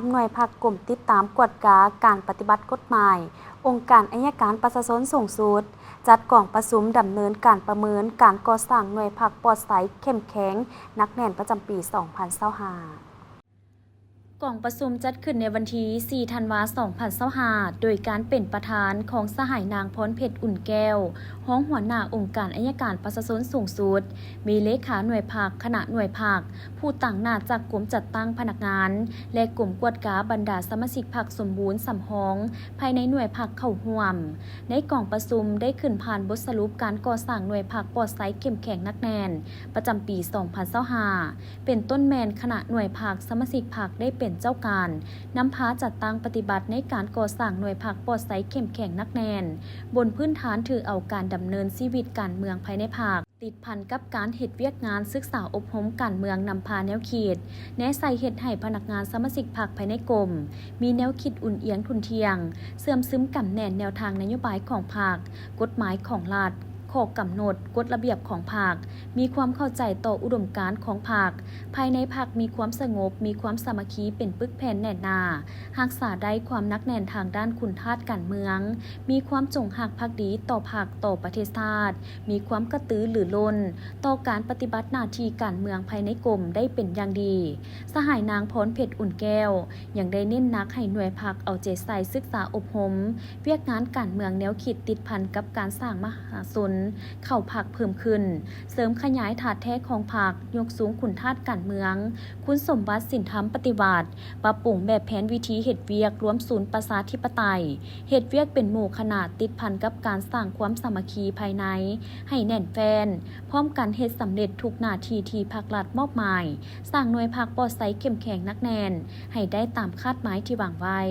ໜ່ວຍພັກກົມຕິດຕາມກວດກາການປະຕິບັດກົດໝາຍ ອົງການໄອຍະການປະຊາຊົນສູງສຸດ ຈັດກອງປະຊຸມດຳເນີນການປະເມີນການກໍ່ສ້າງໜ່ວຍພັກປອດໃສ ເຂັ້ມແຂງ ໜັກແໜ້ນ ປະຈຳປີສອງພັນຊາວຫ້າ. ກອງປະຊຸມຈັດຂຶ້ນໃນວັນທີສີ່ ທັນວາ ສອງພັນຊາວຫ້າ ໂດຍການເປັນປະທານຂອງສະຫາຍນາງ ພອນເພັດ ອຸ່ນແກ້ວ, ຮອງຫົວໜ້າອົງການໄອຍະການປະຊາຊົນສູງສຸດ, ມີເລຂາໜ່ວຍພັກ, ຄະນະໜ່ວຍພັກ, ຜູ້ຕາງໜ້າຈາກກົມຈັດຕັ້ງພະນັກງານ ແລະ ກົມກວດກາບັນດາສະມາຊິກພັກສົມບູນສຳຮອງພາຍໃນໜ່ວຍພັກເຂົ້າຮ່ວມ. ໃນກອງປະຊຸມໄດ້ຂຶ້ນຜ່ານບົດສະຫຼຸບການກໍ່ສ້າງໜ່ວຍພັກປອດໃສ ເຂັ້ມແຂງ ໜັກແໜ້ນ ປະຈຳປີສອງພັນຊາວຫ້າ ເປັນຕົ້ນແມ່ນຄະນະໜ່ວຍພັກ, ສະມາຊິກພັກໄດ້ເປັນເຈົ້າການນຳພາຈັດຕັ້ງປະຕິບັດໃນການກໍ່ສ້າງໜ່ວຍພັກປອດໃສ ເຂັ້ມແຂງ ໜັກແໜ້ນ ບົນພື້ນຖານຖືເອົາການດຳເນີນຊີວິດການເມືອງພາຍໃນພັກ ຕິດພັນກັບການເຮັດວຽກງານສຶກສາອົບຮົມການເມືອງນຳພາແນວຄິດ, ແນໃສ່ເຮັດໃຫ້ພະນັກງານສະມາຊິກພັກພາຍໃນກົມ ມີແນວຄິດອຸ່ນອຽງທຸ່ນທ່ຽງ, ເຊື່ອມຊຶມກຳແໜ້ນແນວທາງນະໂຍບາຍຂອງພັກ, ກົດໝາຍຂອງລັດ, ຂໍ້ກຳນົດ, ກົດລະບຽບຂອງພັກ, ມີຄວາມເຂົ້າໃຈຕໍ່ອຸດົມການຂອງພັກ, ພາຍໃນພັກມີຄວາມສະຫງົບ, ມີຄວາມສາມັກຄີເປັນປຶກແຜ່ນແໜ້ນໜາ, ຮັກສາໄດ້ຄວາມໜັກແໜ້ນທາງດ້ານຄຸນທາດການເມືອງ, ມີຄວາມຈົງຮັກພັກດີຕໍ່ພັກ, ຕໍ່ປະເທດຊາດ, ມີຄວາມກະຕືລືລົ້ນຕໍ່ການປະຕິບັດໜ້າທີ່ການເມືອງພາຍໃນກົມໄດ້ເປັນຢ່າງດີ. ສະຫາຍນາງ ພອນເພັດ ອຸ່ນແກ້ວ ຍັງໄດ້ເນັ້ນໜັກໃຫ້ໜ່ວຍພັກເອົາໃຈໃສ່ສຶກສາອົບຮົມວຽກງານການເມືອງແນວຄິດຕິດພັນກັບການສ້າງມະຫາຊົນເຂົ້າພັກເພີ່ມຂຶ້ນ, ເສີມຂະຫຍາຍທາດແທ້ຂອງພັກ, ຍົກສູງຄຸນທາດການເມືອງ, ຄຸນສົມບັດສິນທຳປະຕິວັດ, ປັບປຸງແບບແຜນວິທີເຮັດວຽກລວມສູນປະຊາທິປະໄຕ, ເຮັດວຽກເປັນໝູ່ຄະນະຕິດພັນກັບການສ້າງຄວາມສາມັກຄີພາຍໃນໃຫ້ແໜ້ນແຟ້ນ, ພ້ອມກັນເຮັດສຳເລັດທຸກໜ້າທີ່ທີ່ພັກລັດມອບໝາຍ, ສ້າງໜ່ວຍພັກປອດໃສເຂັ້ມແຂງໜັກແໜ້ນໃຫ້ໄດ້ຕາມຄາດໝາຍທີ່ວາງໄວ້.